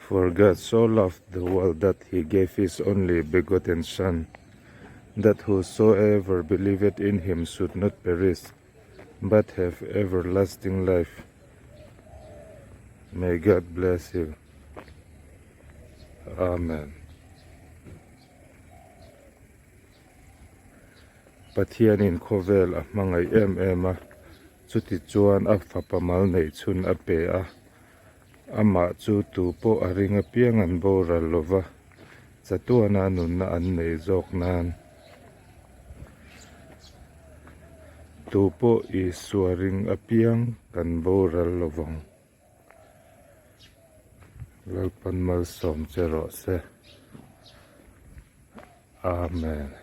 For God so loved the world that he gave his only begotten Son, that whosoever believeth in him should not perish, but have everlasting life. May God bless you. Amen. Pathianin khawvel a hmangaih em em a, chuti chuan a fapa mal neih chhun a pe a. Amah chu tu pawh a ring apiang an boral lo va, chatuana nunna an nei zawk nan. Tu pawh Isua ring apiang kan boral lo vang. Lalpan malsawm che rawh se. Amen.